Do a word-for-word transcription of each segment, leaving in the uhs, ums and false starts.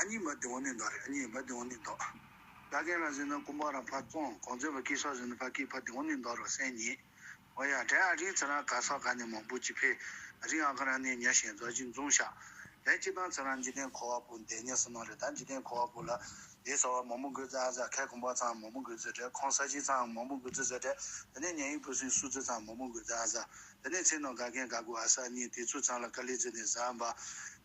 གཉིས་མ་དེ་འོ་ནི་འདོག་རེད། གཉིས་མ་དེ་འོ་ནི་འདོག་ད་གན་ལ་ཟིན་ན་ཀུན་པ་རང་ཕར་བཙོང་གོང་ཚོད་པ་ཀི་ས་ཟིན་ན་ཕ་ཀི་ཕ་དེ་འོ་ནི་འདོག་རོ་སེ་ཉིད། འོ་ཡ་དྲན་ཨ་རིང་ཚེ་རང་ག་ས་ག་ནས་མང་པོ་ཅིག་ཕེབས། ཨ་རིང་ཨ་ཁ་རང་ནས་ཉ་ཞན་རྫོགས་ཅིག་འཛོམས་ཤག་དེ་སྤྱི་བཏང་ཚེ་རང་འཇིག་རྟེན་འཁོར་བ་པོ་འདས་ཉེ་སོང་ནོ་རེད། ད་འཇིག་རྟེན་འཁོར་བ་པོ་ལ་དེ་ས་བ་མང་པོ་འགོས་ཙ་ཨ་ཟ་ཁའི་གོམ་པ་ཚང་མང་པོ་འགོས་ཙ་རེད། ཁོང་ས་ཆེན་ཚང་མང་པོ་འགོས་ཙ་ཟ་རེད། དེ་ནས་ཉ་ཡིན་བུ་སུན་སུ་ཙི་ཚང་མང་པོ་འགོས་ཙ་ཨ་ཟ། དེ་ནས་ཚེ་ནང་དགའ་མཁན་དགའ་དགུ་ཨ་ས་གཉིས་དེ་ཚོ་ཚང་ལ་དཀའ་ལས་བརྩི་ནས་ཟ་འབའ།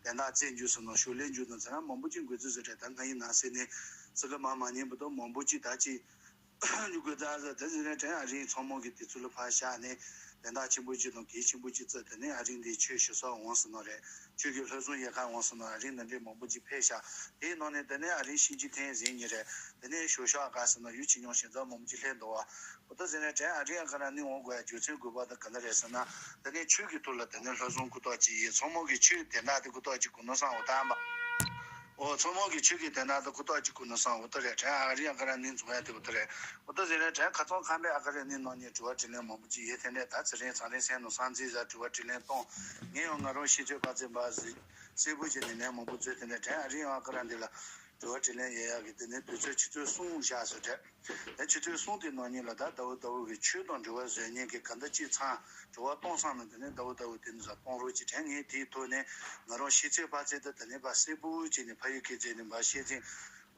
དེ་འདྲ་རྩེད་འཇུ་སོང་ནོ་ཤོ་ལེན་འཇུ་དང་ཚེ་རང་མང་པོ་ཅིག་འགོས་ཙ་ཟ་རེད། ད་ང་ཡིན་ན་སེ་ནས་སི་ཀ་མ་མ་ཉན་བུ་དང་མང་པོ་ཅིག་ད་ཅིག་ཉུ་གུ་ཙ་ཟ་དེ་ཟིན་ནས་དྲན་ཨ་རིང་ཚང་མ་གི་དེ་ཚོ་ལ་ཕར་བཞག་ནས་དེ་འདྲ་ཆེན་པོ་ཅིག་དང་གལ་ཆེན་པོ་ཅིག་བརྩི། དེ་ནས་ཨ་རིང་འདི་ཆོས་ཞུ་ས་འོང་སོང་ནོ་རེད། ཆོས་ཀྱི་ལྷ་སྲུང་ཡལ་ག་འོང་སོང་ནོ་ཨ་རིང་འདི་འདྲའི་མང་པོ་ཅིག་ཕེབས་ཤག་དེའི་ནང་ནས་དེ་ནས་ཨ་རིང་ཤིན་ཅི་ཐེན་ཟིན་ཉི་རེད། དེ་ནས་ཞོ་ཤག་ག་སོང་ནོ་ཡུ་ཆི་ཉོང་ཞིང་ཚང་མང་པོ་ཅིག་ལྷན་འདུག་བ། འོ་ད་ཟིན་ནས་དྲན་ཨ་རིང་ཨ་ཁ་རང་ནི་འོང་དགོས་ཡ་རྒྱུ་མཚན་དགོས་པ་དང་ག་འདྲ་རེད་ཟེར་ན། དེ་ནས་ཆོས་ཀྱི་ཐོག་ལ་དེ་ནས་ལྷ་སྲུང་ཀུ་ཏོག་ཅིག་ཡིན། ཚང་མ་གི་ཆོས་དེ་འདྲ་དེ་ཀུ་ཏོག་ཅིག་གོ་ནོ་སང་འོ་ད་འབའ། འོ་ཚང་མ་གི་ཆོས་ཀྱི་དེ་འདྲ་དེ་ཀུ་ཏོག་ཅིག་གོ་ནོ་སང་འོ་ད་རེད། དྲན་ཨ་རིང་ཨ་ཁ་རང་ནི་འཛོམས་ཡ་དེ་འོ་ད་རེད། འོ་ད་ཟིན་ནས་དྲན་ཁ་ཚང་ཁམས་པའི་ཨ་ཁ་རང་ནི་ནང་ནས་དྲི་བ་དྲིས་ལན་མང་པོ་ཅིག་ཡོད། དེ་འདྲས་ད་ཚེ་རིང་ཚང་རིང་སེང་ནོ་སང་རྩིས་ཟ་དྲི་བ་དྲིས་ལན་གཏོང་། ངས་ཡང་ང་རང་ཤེས་ཚོད་པ་ཚེ་འབའ་ཟིག་གསལ་པོ་བྱས་ནས་ལན་མང་པོ་བཙལ། དེ་འདྲས་དྲན་ཨ་རིང་ཨ་ཁ་རང་འདི་ལ་དྲི་བ་དྲིས་ལན་ཡོད་ཡ་གི་དེ་ནས་དུས་ཚོད་ཆུ་ཚོད་གསུམ་བཞག་སོ་དྲན། ད་ཆུ་ཚོད་གསུམ་དེ་ནང་ཉིད་ལ་ད་ཟླ་བོ་ཟླ་བོ་གི་ཆོས་དང་འབྲེལ་བ་བཟོ་མཁན་གྱི་ག་འདྲ་ཅིག་ཚང་དྲི་བ་གཏོང་སང་ནས་དེ་ནས་ཟླ་བོ་ཟླ་བོ་དེ་ནས་ཟ་གཏོང་རོགས་ཅིག་དྲན། ངས་དེའི་ཐོག་ནས་ང་རང་ཤེས་ཚོད་པ་ཚད་དུ་དེ་ནས་ཕར་གསལ་པོ་བྱས་ནས་ཕ་ཡུལ་སྐད་བརྗེད་ནས་འབའ་བཤད་ཚེ།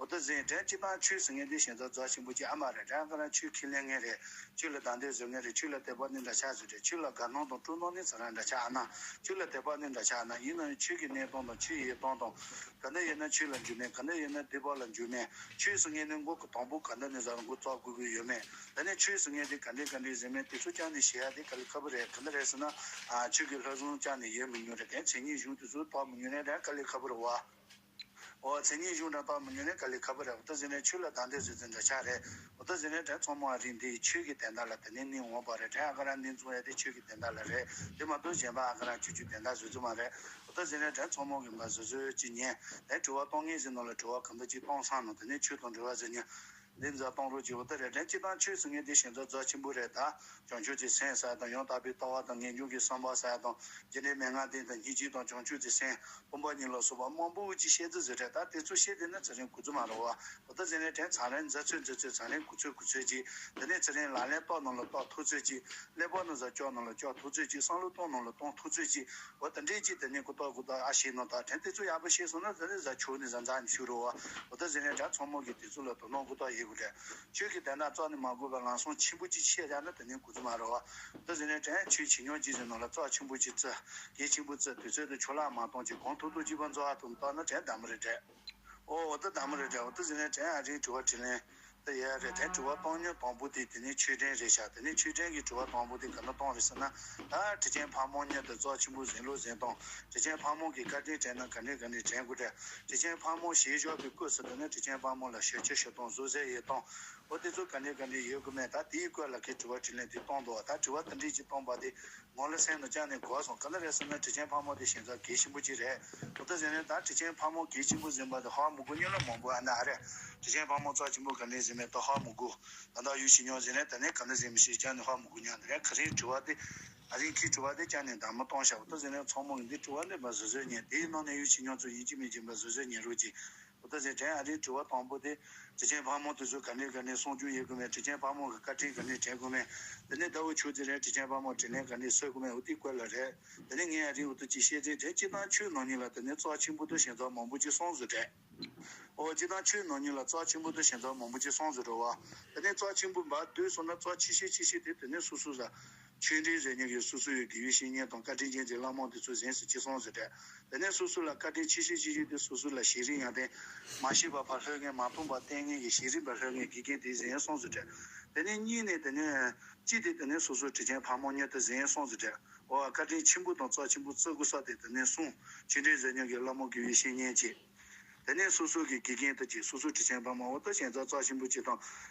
འོ་ད་ཟིན་དྲན་སྤྱི་བཏང་ཆོས་ཟེར་མཁན་དེ་ཞེ་དྲག་རྩ་ཆེན་པོ་ཅིག་ཨ་མ་རེད། དྲན་ག་རང་ཆོས་ཁས་ལེན་མཁན་རེད། ཆོས་ལ་དང་དོད་བཟོ་མཁན་རེད། ཆོས་ལ་དད་པ་ནི་འདྲ་ཆགས་ཟེར་རེད། ཆོས་ལ་དགའ་སྣང་དང་སྤྲོ་སྣང་ནི་ཚ་ར་འདྲ་ཆགས་ཨ་ན། ཆོས་ལ་དད་པ་ནི་འདྲ་ཆགས་ཨ་ན། ཡིན་ན་ཡང་ཆོས་ཀྱི་གནས་སྟངས་དང་ཆོས་ཡི་སྟངས་དང་། ག་འདྲ་ཡིན་ན་ཆོས་ལ་འཇུག་མིན། ག་འདྲ་ཡིན་ན་སྡིག་པ་ལ་འཇུག་མིན། ཆོས་ཟེར་མཁན་ནི་མགོ་གི་དང་པོ་ག་འདྲ་ནས་ཟ་རུ་མགོ་བཙུགས་དགོས་ཀྱི་ཡོད་མེད། དེ་ནས་ཆོས་ཟེར་མཁན་དེ་ག་འདྲས་ག་འདྲས་ཟེར་མིན་དེ་ཚོ་ཀྱང་ནི་ཤེས་ཡ་དེ་དཀའ་ལས་ཁག་པོ་རེད། ག་འདྲ་རེད་ཟེར་ན། ཨ་ཆོས་ཀྱི་ལྷ་སྲུང་ཀྱང་ནི་ཡོད་མི་ཉུང་རེད། དེ་མཚན་ཉིད་གཞུང་དེ་ཚོ་དག་མི་ཉུང་རེད། དེ་དཀའ་ལས་ཁག་པོ་རེད་བ། འོ་མཚན་ཉིད་གཞུང་འདྲ་དག་མི་ཉུང་རེད། དཀའ་ལས་ཁག་པོ་རེད། འོ་ད་ཟིན་ནས་ཆོས་ལ་དང་དོད་བཟོས་ཚེ་འདྲ་ཆགས་རེད། འོ་ད་ཟིན་ནས་དྲན་ཚང་མ་རིང་འདི་ཆོས་ཀྱི་དོན་དག་ལ་དེ་ནས་ནི་འོང་བ་རེད། དྲན་ཨ་ག་རང་ནི་འཛོམས་ཡ་དེ་ཆོས་ཀྱི་དོན་དག་ལ་རེད། དེ་མ་གཏོགས་གཞན་པ་ཨ་ག་རང་ཆོས་ཀྱི་དོན་དག་བཟོས་ཚུལ་མ་རེད། འོ་ད་ཟིན་ནས་དྲན་ཚང་མ་གི་མ་བཟོས་བཟོས་ཅིག་ཉན། དེ་དྲི་བ་གཏོང་མཁན་ཟིན་ནོ་ལ་དྲི་བ་གང་འདྲ་ཅིག་གཏོང་སང་ནོ་དེ་ནས་ཆོས་དང་འབྲེལ་བ་ཟིན་ཉན། འདི་འཛའ་གཏོང་རོགས་ཀྱི་འོ་ད་རེད། དྲན་སྤྱི་བཏང་ཆོས་ཟེར་མཁན་དེ་ཞེ་དྲག་རྩ་ཆེན་པོ་རེད། ད་བྱང་ཆུབ་ཀྱི་སེམས་ཟེར་དང་ཡང་དག་པའི་ལྟ་བ་དང་ངེས་འབྱུང་གི་བསམ་པ་ཟེར་དང་རྒྱུ་འབྲས་མན་ངག་བདུན་དང་སྙིང་རྗེ་དང་བྱང་ཆུབ་ཀྱི་སེམས་སྤོབས་པ་གཉིས་ལ་སོགས་པ་མང་པོ་ཅིག་བཤད་རྩིས་ཟེར་རེད། ད་དེ་ཚོ་བཤད་དེ་ནི་ཚེ་རིང་གོ་ཚོད་མ་རེད་བ། འོ་ད་ཟེར་ནས་དྲན་ཚང་རིང་འཛའ་ཚོད་འཛའ་ཚོད་ཚང་རིང་གོ་ཚོད་གོ་ཚོད་ཅིག་དེ་ནས་ཚེ་རིང་ལག་ལེན་རྟོགས་ནང་ལ་རྟོགས་ཐུབ་ཚོད་ཅིག་ཀླད་པ་ནང་ཟ་སྐྱོག་ནང་ལ་སྐྱོག་ཐུབ་ཚོད་ཅིག་བསམ་བློ་གཏོང་ནང་ལ་གཏོང་ཐུབ་ཚོད་ཅིག་འོ་ད་འདྲས་ཅིག་དེ་ནས་གོ་རྟོགས་གོ་རྟོགས་ཨ་ཤེས་ནོ། ད་དྲན་དེ་ཚོ་ཡག་པོ་ཤེས་སོང་ན་དེ་ནས་ཟ་ཆོག་ནས་ཟ་འཛའ་ནས་ཤུ་རུ་བ། འོ་ད་ཟེར་ནས་དྲན་ཚང་མ་གི་དེ་ཚོ་ལ་དོ་སྣང་གོ་རྟོགས་ཡོད་དགོས་རེད། ཆོས་ཀྱི་དོན་དག་རྩ་ནས་མ་གོ་བ་ལམ་སང་ཆེན་པོ་ཅིག་ཤེས་བཞག་ན་དེ་ནས་གོ་རྩིས་མ་རེད་བ། འོ་ད་ཟེར་ནས་དྲན་ཆོས་ཇེ་ཉུང་ཇེ་ཟིན་ནང་ལ་རྩ་ཆེན་པོ་ཅིག་བརྩི། གལ་ཆེན་པོ་བརྩི། དུས་ཚོད་དུ་ཆོ་ལག་མ་གཏོང་ཅིག་གང་ཐུབ་ཐུབ་ཅིག་བ་འཛོ་ཨ་ཐུབ་བཏང་ན་དྲན་དམ་རེད་དྲན། ཨོ་འོ་ད་དམ་རེད་དྲན། འོ་ད་ཟེར་ནས་དྲན་ཨ་རིའི་དྲི་བ་དྲིས་ལན་ད་ཡ་རེད་དྲན། དྲི་བ་གཏོང་མྱོང་དང་པོ་དེ་དེ་ནས་ཆོས་དྲན་རེད་ཤག་དེ་ནས་ཆོས་དྲན་གྱི་དྲི་བ་དང་པོ་དེ་ག་ན་གཏོང་རེད་ཟེར་ན། ད་དྲི་ཆེན་ཕག་མོ་མྱུར་དུ་རྩ་ཆེན་པོ་ཟིན་ལུགས་ཟིན་སྟངས། དྲི་ཆེན་ཕག་མོ་གི་བཀའ་དྲིན་དྲན་ན་ག་འདྲས་ག་འདྲས་དྲན་དགོས་དྲན། དྲི་ཆེན་ཕག་མོ་ཞེས་བཞག་པའི་སྐབས་སུ་དེ་ནས་དྲི་ཆེན་ཕག་མོ་ལ་ཞབས་ཕྱི་ཞུ་སྟངས་བཟོད་ཟེར་ཡོད་སྟངས། འོ་དེ་ཚོ་ག་འདྲས་ག་འདྲས་ཡོད་དགོས་མེད། ད་དེའི་སྐོར་ལ་གི་དྲི་བ་དྲིས་ལན་དེ་གཏོང་འདུག་ད་དྲི་བ་དེ་འདྲས་ཅིག་གཏོང་པ་དེ་ངོ་ལ་སེམས་ནང་བཅངས་ནས་གོ་སོང་། ག་འདྲ་རེད་ཟེར་ན་དྲི་ཆེན་ཕག་མོ་དེ་ཞེ་དྲག་གལ་ཆེན་པོ་ཅིག་རེད། འོ་ད་ཟེར་ནས་ད་དྲི་ཆེན་ཕག་མོ་གལ་ཆེན་པོ་ཟིན་པ་དེ་ཧ་མི་གོ་མྱོང་ལ་མང་པོ་ཨ་ན་ཨ་རེད། དྲི་ཆེན་ཕག་མོ་རྩ་ཆེན་པོ་ག་འདྲས་ཟིན་མེད་ད་ཧ་མི་གོ། ད་ལྟ་ཡུལ་ཕྱི་ཉོག་ཟིན་ནས་ད་ནས་ག་འདྲ་ཟིན་མི་ཤེས་ཀྱང་ནི་ཧ་མི་གོ་མྱོང་དེ་རེད། ག་རེ་དྲི་བ་དེ་ཨ་རིའི་ཁིའི་དྲི་བ་དེ་ཀྱང་ནི་ད་མི་གཏོང་བྱ། འོ་ད་ཟེར་ནས་ཚང་མ་གི་འདི་དྲི་བ་འདི་མ་བཟོད་བཟོད་ཉན། དེའི་ནང་ནས་ཡུལ་ཕྱི་ཉོག་ཚོ་ཡིན་གཅིག་མིན་གཅིག་མ་བཟོད་བཟོད་ཉན་རོགས་གྱིས། འོ་ད་ཟེར་དྲན་ཨ་རིའི་དྲི་བ་དང་པོ་དེ་དྲི་ཆེན་ཕག་མོ་དེ་ཚོ་ག་འདྲས་ག་འདྲས་སྲུང་སྐྱོང་ཡོད་དགོས་མེད། དྲི་ཆེན་ཕག་མོ་གི་བཀའ་དྲིན་ག་འདྲས་དྲན་དགོས་མེད། དེ་ནས་ཟླ་བོ་ཆུ་དེ་རིང་དྲི་ཆེན་ཕག་མོ་དྲིན་ལན་ག་འདྲས་གསོ་དགོས་མེད། འོ་དེ་སྐོར་ལ་རེད། དེ་ནས་ངས་ཨ་རིའི་འོ་ད་ཅིག་བཤད་ཚེ་དེ་སྤྱི་བཏང་ཆོས་ནང་ཉིད་ལ་དེ་ནས་རྩ་ཆེན་པོ་དེ་ཞེ་དྲག་མང་པོ་ཅིག་སོང་ཟེར་དྲན། འོ་སྤྱི་བཏང་ཆོས་ནང་ཉིད་ལ་རྩ་ཆེན་པོ་དེ་ཞེ་དྲག་མང་པོ་ཅིག་སོང་ཟེར་འགྲོ་བ། དེ་ནས་རྩ་ཆེན་པོ་འབའ་སྡོད་སོང་ན་རྩ་ཆེ་ཤོས་ཆེ་ཤོས་དེ་དེ་ནས་སོ་སོ་ལ། ཆོས་འབྲེལ་ཟེར་མཁན་གྱི་སོ་སོ་ཡི་དགེ་བའི་བཤེས་གཉེན་དང་བཀའ་དྲིན་ཅན་གྱི་བླ་མ་དེ་ཚོ་གཟེངས་སུ་ཅི་སོང་ཟེར་དྲན། དེ་ནས་སོ་སོ་ལ་བཀའ་དྲིན་ཆེ་ཤོས་ཆེ་ཤོས་དེ་སོ་སོ་ལ་ཤེས་རིག་ཡོན་ཏན་མ་ཤེས་པ་ཕར་ལྷོད་མཁན་མ་མཐོང་བ་བསྟན་མཁན་གྱི་ཤེས་རིག་པ་ལྷོད་མཁན་དགེ་རྒན་དེ་གཟེངས་སོང་ཟེར་དྲན། དེ་ནས་གཉིས་ནས་དེ་ནས་གཅིག་དེ་དེ་ནས་སོ་སོ་དྲི་ཆེན་ཕག་མོ་མྱུར་དུ་གཟེངས་སོང་ཟེར་དྲན། འོ་བཀའ་དྲིན་ཆེན་པོ་དང་རྩ་ཆེན་པོ་བརྩི་དགོས་ས་དེ་དེ་ནས་གསུམ། ཆོས་འབྲེལ་ཟེར་མཁན་གྱི་བླ་མ་དགེ་བའི་བཤེས་གཉེན་གཅིག་དེ་ནས་སོ་སོ་གི་དགེ་རྒན་དེ་གཅིག་སོ་སོ་དྲི་ཆེན་ཕག་མོ་འོ་ད་ཞེ་དྲག་རྩ་ཆེན་པོ་གཅིག་དང་།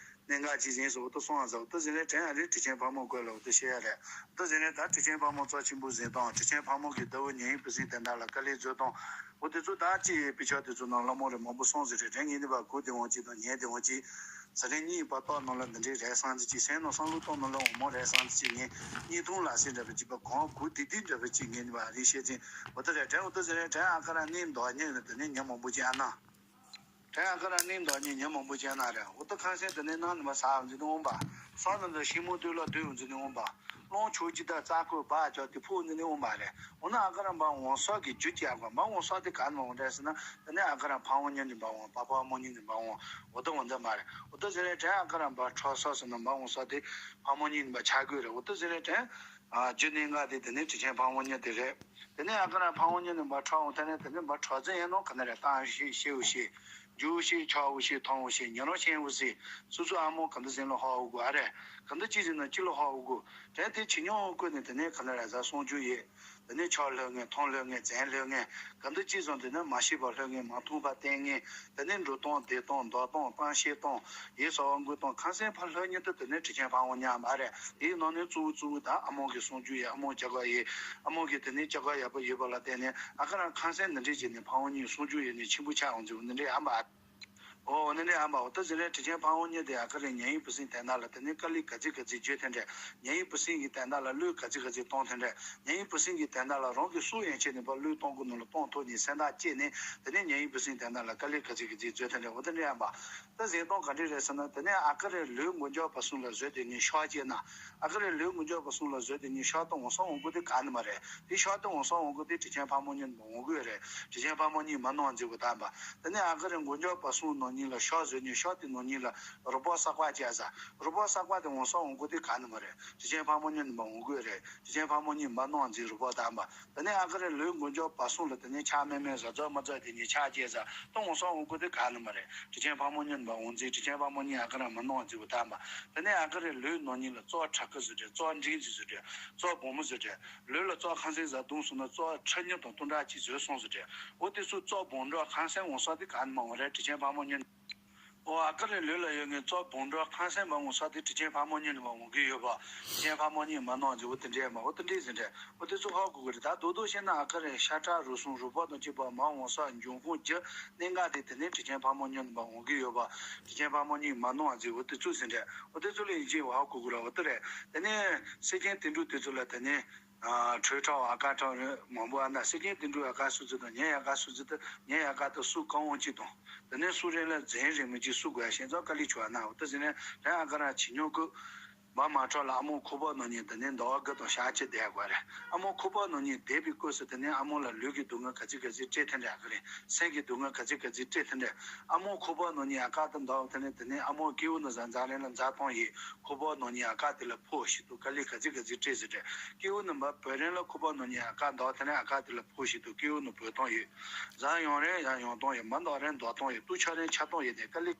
གནད་འགག་ཅིག་གཟེངས་སུ་འོ་ད་སོང་ཨ་ཟ། འོ་ད་ཟེར་ནས་དྲན་ཨ་རེ་དྲི་ཆེན་ཕག་མོ་སྐོར་ལ་འོ་ད་བཤད་ཡ་རེད། འོ་ད་ཟེར་ནས་ད་དྲི་ཆེན་ཕག་མོ་རྩ་ཆེན་པོ་གཟེངས་དང་དྲི་ཆེན་ཕག་མོ་གི་ཟླ་བོ་ཉེ་ཡིན་པི་སིན་དེ་འདྲ་ལ་དཀའ་ལས་བཟོས་དང་། འོ་དེ་ཚོ་ད་ཅི་ཡི་དཔེ་ཆ་དེ་ཚོ་ནང་བླ་མ་རེ་མང་པོ་སོང་ཟེར་རེད། དྲན་ངེས་ནི་བ་གོ་དེ་འོང་ཅིག་དང་ཉན་དེ་འོང་ཅིག་ཟ་རེ་གཉིས་པ་ཏོག་ནང་ལ་འདི་འདྲའི་རས་སང་ཙི་ཅིག་སེང་ནང་བསམ་བློ་གཏོང་ནང་ལ་འོ་མོ་རས་སང་ཙི་ཅིག་ངས་གཉིས་ཐུང་ལ་སེ་འདྲ་བ་ཅིག་པ་གོང་གུ་དེ་དེ་འདྲ་བ་ཅིག་ངས་ནི་བ་རེ་བཤད་ཅིང་འོ་ད་རེ་དྲན། འོ་ད་ཟེར་རེ་དྲན་ཨ་ཁ་ར་ནི་མདོ་ཉན་ནི་དེ་ནས་ཉན་མང་པོ་ཅིག་ཨ་ན། དྲན་ཨ་ཀ་ར་ནིང་འདོགས་ཉིན་ཉིན་མང་པོ་བྱས་ན་རེད། འོ་ད་ཁང་སེང་དེ་ནས་ནང་ནས་མ་ཟ་འཛིན་ནས་འོང་པ། ས་ནང་དུ་ཤིང་མོ་དུས་ལ་དུས་འཛིན་ནས་འོང་པ། རླུང་ཆུ་ཅི་ད་རྩ་ཁོས་སྦག་ཅོག་དེ་ཕུག་འཛིན་ནས་འོང་པ་རེད། འོ་ན་ཨ་ཀ་ར་འབའ་འོང་ས་གི་རྒྱུ་ཅི་ཨ་ཀ་འབའ་འོང་ས་དེ་ག་ནས་འོང་རེད་ཟེར་ན། དེ་ནས་ཨ་ཀ་ར་ཕ་བོང་ཉིན་ནས་འབའ་འོང་པ། ཕ་བོང་ཉིན་ནས་འབའ་འོང་། འོ་ད་འོང་ད་མ་རེད། འོ་ད་ཟེར་རེད། དྲན་ཨ་ཀ་ར་འབའ་འཕྲོ་ས་ཟེར་ན་འབའ་འོང་ས་དེ་ཕ་བོང་ཉིན་ནས་འབའ་ཆགས་དགོས་རེད། འོ་ད་ཟེར་རེད། དྲན། ཨ། རྒྱུ་གནད་འགག་དེ་དེ་ནས་དྲི་ཆེན་ཕག་མོ་གཉིས་དེ་རེད། དེ་ནས་ཨ་ཀ་ར་ཕག་མོ་གཉིས་ནས་འབའ་ཁྲ་འོང་། དེ་ནས་དེ་ནས་འབའ་ཁྲ་རྫི་ཡིན་ནོ་ག་ནས་རེད། བཏང་ཤེས་ཤེའུ་ཤེས། རྒྱུའུ་ཤེས། ཆའུ་ཤེས། ཐོང་ཤེས། ཉ་རོ་ཤེན་འུ་སི། སུ་སུ་ཨ་མོ་ག་འདི་ཟིན་ལ་ཧོ་འུ་གུ་ཨ་རེད། ག་འདི་ཅི་ཟིན་ན་ཅི་ལ་ཧོ་འུ་གུ། དེ་དེ་ཆི་ཉོ་འུ་གུ་ནས་དེ་ནས་ག་ནས་རེད། ཟ་སོང་རྒྱུ་ཡེ། དེ་ནས་ཆོ་ལྷོད་ངེས། ཐོང་ལྷོད་ངེས། བཙན་ལྷོད་ངེས། ག་འདི་ཅི་ཟིན་དེ་ནས་མ་ཤེས་པ་ལྷོད་ངེས། མ་མཐོང་བ་བསྟན་ངེས། དེ་ནས་འགྲོ་སྟངས་བསྡད་སྟངས་འདོགས་སྟངས་བཏང་ཤེས་སྟངས། ཡིད་གསོ་བ་འགུལ་དང་ཁང་སེང་ཕར་ལྷོད་ཉིད་དུ་དེ་ནས་དྲི་ཆེན་ཕག་མོ་གཉིས་ཨ་མ་རེད། དེའི་ནང་ནས་གཙོ་བོ་གཙོ་བོ་ད་ཨ་མོ་གི་གསུང་རྒྱུ་ཡིན། ཨ་མོ་སྐྱ་ཀ་ཡིན། ཨ་མོ་གི་དེ་ནས་སྐྱ་ཀ་ཡག་པོ་ཡོད་པ་ལ་བརྟེན་ནས་ཨ་ཀ་ར་ཁང་སེང་འདི་འདྲས་བྱས་ནས་ཕག་མོ་གཉིས་གསུང་རྒྱུ་ཡོད་ནས་ཆེན་པོ་ཆགས་འོང་ཟེར་བ་འདི་འདྲས་ཨ་མ། ཨོ་འདི་འདྲས་ཨ་མ། འོ་ད་ཟེར་རེད། དྲི་ཆེན་ཕག་མོ་གཉིས་དེ་ཨ་ཀ་རའི་ཉ་ཡིན་བུ་སྲིན་དན་རྟགས་ལ་དེ་ནས་དཀའ་ལས་ག་ཚི་ག་ཚི་བརྗོད་དེ་འདྲས། ཉ་ཡིན་བུ་སྲིན་གྱི་དན་རྟགས་ལ་བློས་ག་ཚི་ག་ཚི་གཏོང་དེ་འདྲས། ཉ་ཡིན་བུ་སྲིན་གྱི་དན་རྟགས་ལ་རང་གི་སྲོག་ཡན་ཆད་ནས་ཕར་བློས་གཏོང་གི་ནང་ལ་གཏོང་ཐུབ་ནས་སེམས་ཐག་བཅད་ནས་དེ་ནས་ཉ་ཡིན་བུ་སྲིན་དན་རྟགས་ལ་དཀའ་ལས་ག་ཚི་ག་ཚི་བརྗོད་དེ་འདྲས། འོ་དེ་འདྲས་ཨ་མ། ད་གཟེངས་རྟགས་ག་འདྲས་རེད་ཟེར་ན། དེ་ནས་ཨ་ཀ་རའི་ལུས་མགོ་མཇུག་བར་གསུམ་ལ་བཟོས་དེ་ཉིད་ཤོག་བྱས་ན། ཨ་ཀ་རའི་ལུས་མགོ་མཇུག་བར་གསུམ་ལ་བཟོས་དེ་ཉིད་ཤོག་ཏུ་འོང་ས་འོང་དགོས་དེ་ག་ནི་མ་རེད། དེ་ཤོག་ཏུ་འོང་ས་འོང་དགོས་དེ་དྲི་ཆེན་ཕག་མོ་གཉིས་འོང་དགོས་རེད། དྲི་ཆེན་ཕག་མོ་གཉིས་མ་ནོར་འཛིན་པ་དམ་པ། དེ་ནས་ཨ་ཀ་རའི་མགོ་མཇུག་བར་གསུམ་ནང་གཉིས་ལ་ཤོག་བཟོས་ཉིད་ཤོག་དེ་ནང་གཉིས་ལ་རུ་སྦོ་བསགས་པ་བྱས་ས། རུ་སྦོ་བསགས་པ་དེ་འོང་ས་འོང་དགོས་དེ་ག་ནི་མ་རེད། དྲི་ཆེན་ཕག་མོ་གཉིས་འོང་དགོས་རེད། དྲི་ཆེན་ཕག་མོ་གཉིས་མ་ནོར་འཛིན་རུ་སྦོ་དམ་པ། དེ་ནས་ཨ་ཀ་རའི་ལུས་མགོ་མཇུག་བར་གསུམ་ལ་དེ་ནས་ཆག་མེད་མེད་བཟའ་ཚོ་མ་ཚོ་དེ་ཉིད་ཆག་བྱས་ས་ཏོ་འོང་ས་འོང་དགོས་དེ་ག་ནི་མ་རེད། དྲི་ཆེན་ཕག་མོ་གཉིས་འོང་འཛིན། དྲི་ཆེན་ཕག་མོ་གཉིས་ཨ་ཀ་ར་མ་ནོར་འཛིན་པ་དམ་པ། དེ་ནས་ཨ་ཀ་རའི་ལུས་ནང་གཉིས་ལ་བཙོག་ཁྲག་ཁུ་བཟོས་དེ་བཙོག་འབྲིང་ཟིག་བཟོས་དེ་བཙོག་སྦོམ་མོ་བཟོས་དེ། ལུས་ལ་བཙོག་ཁང་སེང་བཟའ་བརྡུངས་སོང་ན་བཙོག་ཁྲི་སྙིང་དང་ལྟོ་འདྲ་གཅིག་བཟོས་སོང་ཟེར་དེ། འོ་དེ་ཚོ་བཙོག་སྦོམ་འགྲོ་ཁང་སེང་འོང་ས་དེ་ག་ནི་མ་འོང་རེད། དྲི་ཆེན་ཕག་མོ་གཉིས། འོ་ཨ་ཀ་རའི་ལུས་ལ་ཡོད་ངེས་བཙོག་སྦོམ་འགྲོ་ཁང་སེང་མ་འོང་ས་དེ་དྲི་ཆེན་ཕག་མོ་གཉིས་ནས་མ་འོང་གི་ཡོད་པ། དྲི་ཆེན་ཕག་མོ་གཉིས་མ་ནོར་འཛིན། འོ་དེ་འདྲས་མ། འོ་དེ་འདྲས་ཟིན་འདྲས། འོ་དེ་ཚོ་ཧ་གོ་གི་རེད། ད་རྡོག་རྡོག་བཤད་ན་ཨ་ཀ་རའི་ཤ་ཁྲག་རུས་གསུམ་རུས་པ་དང་བཅས་པ་མ་འོང་ས་འབྱུང་ཁུངས་རྒྱུ་གནད་འགག་དེ་དེ་ནས་དྲི་ཆེན་ཕག་མོ་གཉིས་ནས་མ་འོང་གི་ཡོད་པ། དྲི་ཆེན་ཕག་མོ་གཉིས་མ་ནོར་འཛིན། འོ་དེ་ཚོ་ཟིན་འདྲས། འོ་དེ་ཚོ་ལ་ཡིན་གཅིག་ཧ་གོ་གི་རེད། འོ་དེ་རེད། དེ་ནས་སེ་ཆེན་དུད་འགྲོ་དེ་ཚོ་ལ་དེ་ནས། ཨ། ཁྲོས་ཁྲག་ཨ་ཀ་ཁྲག་རེད། མང་པོ་ཨ་ན་སེ་ཆེན་དུད་འགྲོའི་ཨ་ཀ་སུ་ཚོད་དང་ཉའི་ཨ་ཀ་སུ་ཚོད་དང་ཉའི་ཨ་ཀ་དང་སུ་རྐང་བ་གཅིག་དང་། དེ་ནས་སུ་རེད་ལ་རྫས་རིང་མོ་གཅིག་སུ་དགོས་ཡ་ཞེས་ཚོགས་དཀའ་ལས་ཆུ་ཨ་ན། འོ་ད་ཟིན་ནས་རང་ཨ་ཀ་ར་ཆི་ཉོ་ཀུ། བ་མ་ཁྲོ་ལ་ཨ་མོ་ཁུ་པ་ནང་ཉིད་དེ་ནས་ཟླ་བ་དགུ་དང་ཞག་གཅིག་བསྡད་དགོས་རེད། ཨ་མོ་ཁུ་པ་ནང་ཉིད་བསྡད་པའི་སྐབས་སུ་དེ་ནས་ཨ་མོ་ལ་ལུས་ཀྱི་སྡུག་བསྔལ་ག་ཚི་ག་ཚི་སྤྲད་ཐེན་རེད། ཨ་ཀ་རེད། སེམས་ཀྱི་སྡུག་བསྔལ་ག་ཚི་ག་ཚི་སྤྲད་ཐེན་རེད། ཨ་མོ་ཁུ་པ་ནང་ཉིད་ཨ་ཀ་དང་ཟླ་བ་དེ་ནས་དེ་ནས་ཨ་མོ་སྐྱེ་བོ་ནི་བཟའ་འཛག་རན་ལ་འཛག་ཐོང་ཡིན། ཁུ་པ་ནང་ཉིད་ཨ་ཀ་དེ་ལ་ཕོག་ཞིག་ཏུ་དཀའ་ལས་ག་ཚི་ག་ཚི་སྤྲད་ཟེར་རེད། སྐྱེ་བོ་ནི་མ་བོད་རན་ལ་ཁུ་པ་ནང་ཉིད་ཨ་ཀ་ཟླ་བ་དེ་ནས་ཨ་ཀ་དེ་ལ་ཕོག་ཞིག་ཏུ་སྐྱེ་བོ་ནི་བོད་ཐོང་ཡིན། བཟའ་ཡོང་རན་ཡ་ཡོང་ཐོང་ཡིན། མ་འདོག་རན་འདོག་ཐོང་ཡིན། ཏུ་ཆ་རན་ཆ་ཐོང་ཡིན་ནས་དཀའ་ལས།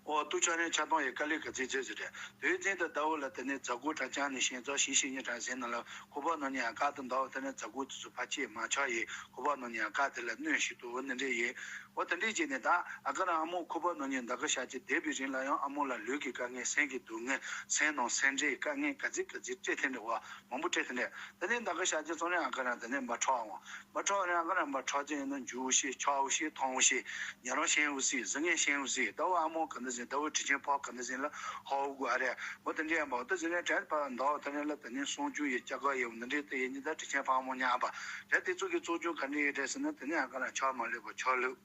ཨོ་ཏུ་ཆ་རན་ཆ་ཐོང་ཡིན། དཀའ་ལས་ག་ཚི་ཟེར་ཟེར་རེད། དུས་རྒྱུན་དུ་ཟླ་བོ་ལ་དེ་ནས་རྫ་གུ་གྲྭ་ཆང་ནས་ཞེན་རྫོགས་ཞིང་ཞིང་ཉིན་གྲངས་ཟིན་ན་ལ་ཁུ་པ་ནང་ཉིད་ཨ་ཀ་དང་ཟླ་བོ་དེ་ནས་རྫ་གུ་དེ་ཚོ་ཕ་ཆེ་མ་ཆགས་ཡིན། ཁུ་པ་ནང་ཉིད་ཨ་ཀ་དེ་ལ་གནོད་ཞིག་ཏུ་འོ་ནི་འདྲས་ཡིན། འོ་དེ་འདྲས་བྱས་ནས་ད་ཨ་ཀ་རང་ཨ་མོ་ཁུ་པ་ནང་ཉིད་ཟླ་ག་ཞག་གཅིག་བསྡད་པའི་རིང་ལ་ཡང་ཨ་མོ་ལ་ལུས་ཀྱི་དཀའ་ངལ་སེམས་ཀྱི་སྡུག་བསྔལ་སེམས་ནང་སེམས་ཁྲལ་དཀའ་ངལ་ག་ཚི་ག་ཚི་སྤྲད་ཐེན་རེད་བ། མང་པོ་སྤྲད་ཐེན་རེད། དེ་ནས་ཟླ་ག་ཞག་གཅིག་ཚོ་རིང་ཨ་ཀ་རང་དེ་ནས་མ་ཁྲོ་འོང་། མ་ཁྲོ་རང་ཨ་ཀ་རང་མ་ཁྲོ་ཅན་ཡིན་ན་འཇུ་ཤེས་ཆའུ་ཤེས་ཐོང་ཤེས་ཉ་རོ་ཤེན་འུ་སི་ཟི་ངན་ཤེན་འུ་སི་ཟླ་བོ་ཨ་མོ་ག་འདི་ཟིན་ཟླ་བོ་དྲི་ཆེན་ཕོག་ག་འདི་ཟིན་ལ་ཧོ་གུ་ཨ་རེ་མོ་དེ་འདྲས་ཡང་པ་འོ་ད་ཟིན་རེ་དྲན་པ་ཟླ་བོ་དེ་ནས་ལ་དེ་ནས་སོང་ཆུ་ཡི་སྐྱ་ག་ཡི་འོ་འདི་འདྲས་དེ་ཡིན་ཉི་ཟླ་དྲི་ཆེན་ཕག་མོ་ཉག་པ་རེད། དེ་ཚོ་གི་གཙོ་རྒྱུ་ག་འདྲས་ཡོད་རེད་ཟེར་ན་དེ་ནས་ཨ་ཀ་རང་ཆོ་མ་ལུས་པ་ཆོ་ལུས།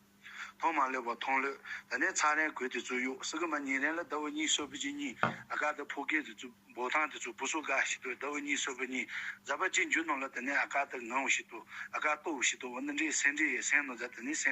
ཐོང་མ་ལུས་པ་ཐོང་ལུས། དེ་ནས་ཚ་རན་གོས་དེ་ཚོ་གཡུག་སི་ཀི་མ་ཉིན་རན་ལ་ཟླ་བོ་གཉིས་སོ་པི་ཅི་གཉིས་ཨ་ཀ་དེ་ཕོ་སྐད་དེ་ཚོ་འབོ་ཐང་དེ་ཚོ་བུ་སུ་ག་ཞིག་ཏུ་ཟླ་བོ་གཉིས་སོ་པི་གཉིས་ཟ་བ་གཅིག་འཇུ་ནང་ལ་དེ་ནས་ཨ་ཀ་དེ་ངང་བ་ཞིག་ཏུ་ཨ་ཀ་ལྟོ་བ་ཞིག་ཏུ་འོ་ནི་འདྲའི་སེན་འདྲའི་ཡེ་སེན་ནོ་ཟ་དེ་ནས་སེན།